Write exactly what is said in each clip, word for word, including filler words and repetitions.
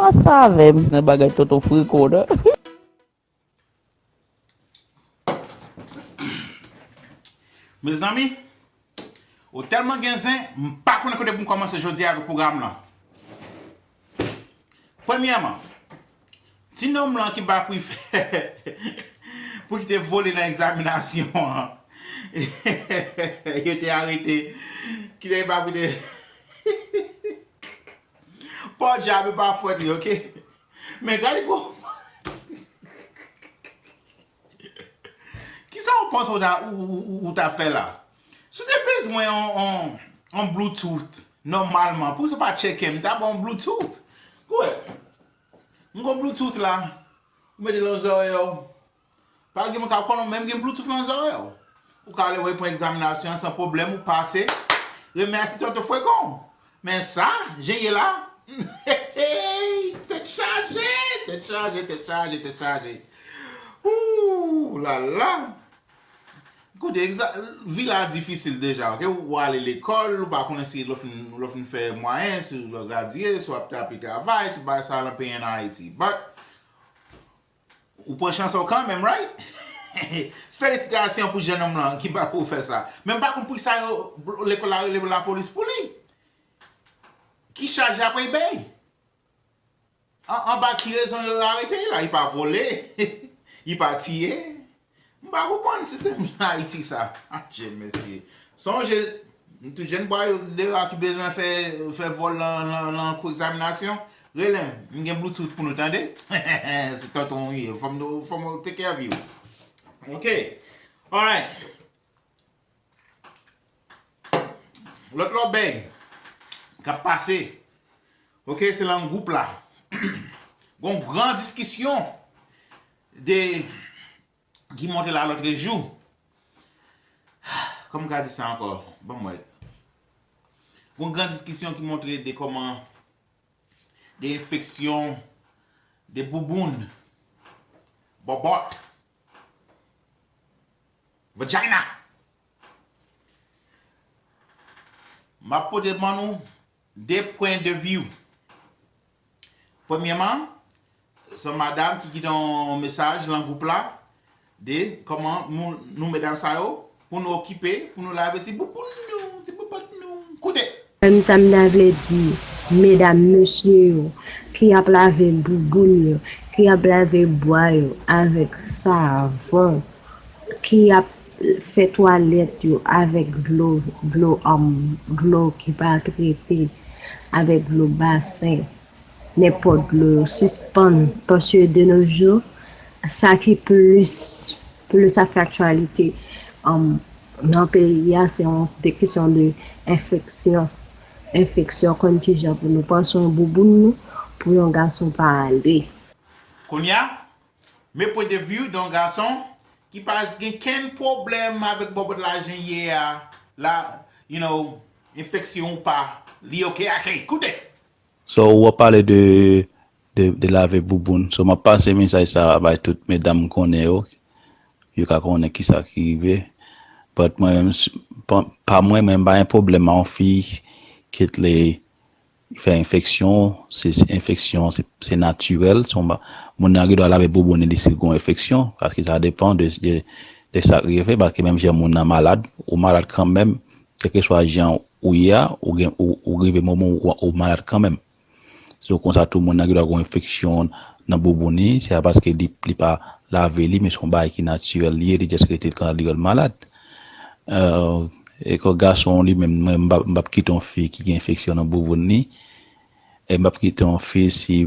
Sa avè m nan bagay tonton Freco nan. Mezanmi, ou tèlman gen zen, m pa konnen kote pou m kòmanse jodi a avèk pwogram lan. Premyèman, ti nonm lan ki ba pou fè pou ki te vole nan egzaminasyon an. Yo te arete. Ki te ba pou te. Pòdjab pa fwèt li, oke? Men gade gwo. Kisa ou panse ou ta, ou, ou, ou, ou ta fè la? Si w te bezwen on, on, on Bluetooth, nòmalman, poukisa w pa tcheke m, m ta ba w on Bluetooth. Kouwè. M gon Bluetooth la. Ou mete l nan zòrèy ou. Pa gen moun ka konnen w menm gen Bluetooth nan zòrèy ou. Ou ka ale wè pran egzaminasyon an san pwoblèm, ou pase. Remèsye tonton Freco. Men sa, jan ye la. Tèt chaje, tèt chaje, tèt chaje, tèt chaje. Ooh la la. Koute, egza-, vi la difisil deja, oke? Ou ale lekòl, ou pa konnen si lè w fin, lè w fin fè mwayen, si w gradye, si w ap tape travay, tout bagay sa lan peyi an Ayiti. But, ou pran chans ou kanmenm, right? Felisitasyon pou jennonm lan ki pa pou fè sa. Men m pa konn poukisa yo, lekòl la rele lapolis pou li. Ki chaj y ap bay? An, anba ki rezon yo arete l la? Li pa vole? Li pa tiye? M pa konprann sistèm Ayiti sa. Adje mesye. Sonje, m tout jèn bwa yo deyò a ki bezwen fè, fè vòl nan, nan, nan kou egzaminasyon, rele m. M gen Bluetooth pou nou tande. Se tonton w ye. Fò m, fò m take care of you. Ok. Alright. Lòt lòbèy k ap pase. Ok, se lan gwoup la. Gon gran diskisyon de ki monte la lòtrejou. Kòman m ka di sa ankò? Ban m wè. Gon gran diskisyon ki montre de kòman de enfeksyon, de bouboun, bòbòt, vagina. M ap pote ban nou de pwen de view. Premyèman, se yon madanm ki kite yon mesaj lan gwoup la de kòman nou, nou medam sa yo, pou nou okipe, pou nou lave ti bouboun nou, ti bobòt nou. Koute! Menm sa m ta vle di, medam, mesye yo, ki ap lave bouboun yo, ki ap lave bwa yo avèk savon, ki ap fè twalèt yo avèk dlo, dlo, um, dlo ki pa trete, avèk dlo basen, nenpòt dlo yo, sispann, paske de nos jours, sa ki plis, plis ap fè aktyalite, um, nan peyi a, se yon de kesyon de enfeksyon. Enfeksyon, konn kijan pou nou pran swen bouboun nou, pou yon gason pa ale. Kounye a, men pwen de view de yon gason ki pa gen kenn pwoblèm avèk bòbòt la jan ye a, la, you know, enfeksyon ou pa, li oke ak li. Koute! So, w ap pale de, de, de lave bouboun. So, m ap pase mesaj sa a bay tout medam m konnen yo. Yo ka konnen kisa ki rive. But mwen menm, s-, pa, pa mwen, mwen pa gen pwoblèm a yon fi ki t le fè enfeksyon, se, se enfeksyon, se, se natirèl. Se yon ba-, moun nan gen dwa lave bouboun li si l gon enfeksyon, paske sa depann de, de, de sa k rive, paske menm jan moun nan malad, ou malad kanmenm, kèlkeswa jan ou ye a, ou gen, ou, ou rive moman ou, ou malad kanmenm. So, konsa tou moun nan gen dwa gon enfeksyon nan bouboun li, se pa paske li, li pa lave li, men se yon bagay ki natirèl li ye, li just rete l kan li wè l malad. Euh, e kò gason li menm, mwen, m p ap, m p ap kite yon fi ki gen enfeksyon nan bouboun li, e m p ap kite yon fi si,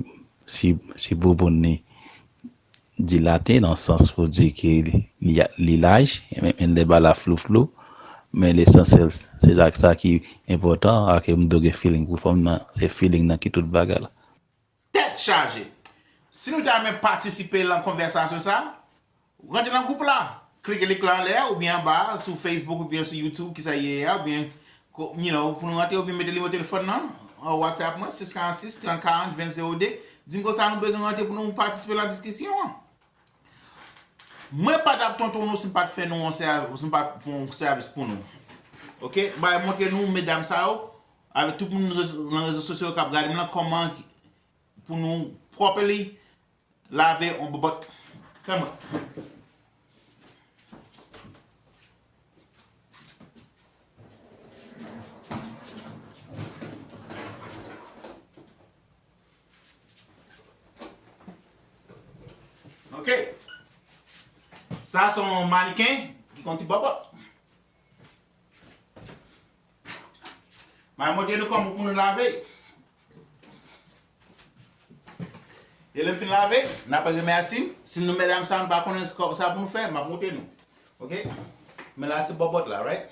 si, si bouboun li dilate, nan sans pou di ke li, li, li laj, men, men lè ba la flou flou, men lesansyèl, se sa, sa ki enpòtan, a ke m dwe gen feeling pou fanm nan, se feeling nan ki tout bagay la. Tèt chaje! Si nou ta renmen patisipe lan konvèsasyon sa, rantre nan gwoup la. Klike link lan anlè a, oubyen anba a, sou Facebook, oubyen sou YouTube, kisa ye a, oubyen, ko-, you know, pou nou rantre, oubyen mete nimewo telefòn nan, an WhatsApp mwen, sis karant sis, trant karant, ven zewo de. Di m konsa nou bezwen rantre pou nou patisipe lan diskisyon an. Mwen pa t ap tonton nou si m pa t fè nou yon sèv-, si m pa t fè yon sèvis pou nou. Oke? M bay montre nou, medam sa yo, avèk tout moun rezo, nan rezo sosyo yo k ap gade m lan, kòman pou nou properly lave yon bòbòt. Tann mwen. Ok. Sa se yon maniken ki konn ti bòbòt. M a montre nou kòman pou nou lave. E lè m fin lave, n ap remèsye m. Si nou medam sa, nou pa konnen sa pou nou fè, m ap montre nou. Ok? Men la se bòbòt la, right?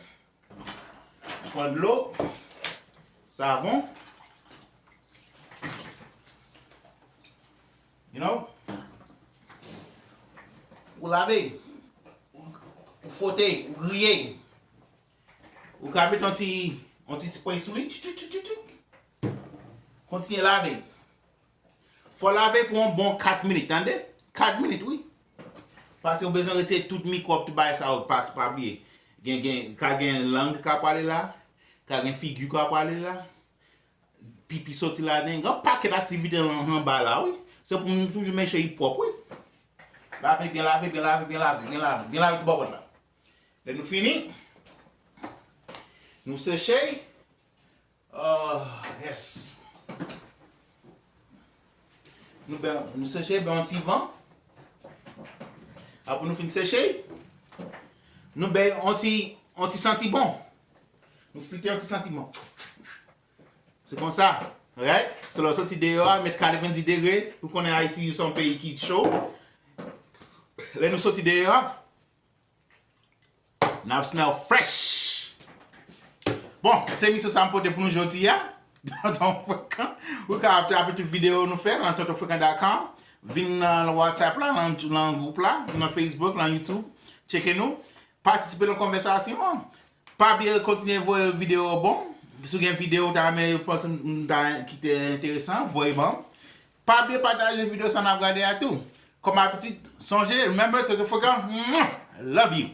Ou pran dlo, savon, you know, ou lave, ou, ou fwote, ou griye. Ou ka met yon ti, yon ti spray sou li. Tchou, tchou, tchou, tchou, tchou. Kontinye lave. Fò lave pou yon bon kat minit, tande? Kat minit, wi. Paske ou bezwen retire tout mikwòb, tout bagay sa yo, pa, pa bliye. Gen, gen, ka gen lang ka pwale la, ka gen figi ka pwale la, pipi soti ladan, gen yon pakèt aktivite an, anba la, wi. Se pou nou toujou make sure li pwòp, wi. Lave byen, lave byen, lave byen, lave byen, lave byen, lave ti bòbòt la. Lè nou fini, nou seche. Oh, yes. Nou ben, nou seche, ben yon ti van. Apre nou fin seche, nou ben yon ti, yon ti santi bon. Nou flite yon ti santi bon. Se konsa, right? So lè w soti deyò a, met katrevenndis degre, ou konnen Ayiti se yon peyi ki cho. Lè nou soti deyò a, n ap smell fresh. Bon, se emisyon sa m pote pou nou jodi a. Tonton Frekan. Ou ka ap trape tout videyo nou fè nan tonton frekan dot com. Vin nan WhatsApp la, nan, nan gwoup la, nan Facebook, nan YouTube. Tcheke nou. Patisipe nan konvèsasyon an. Pa bliye kontinye voye videyo bon. Si w gen videyo ou ta renmen yo panse m ta ki te enteresan, voye ban m. Pa bliye pataje videyo sa n ap gade a tou. Kòm abitid, sonje, remember, tonton frekan, love you.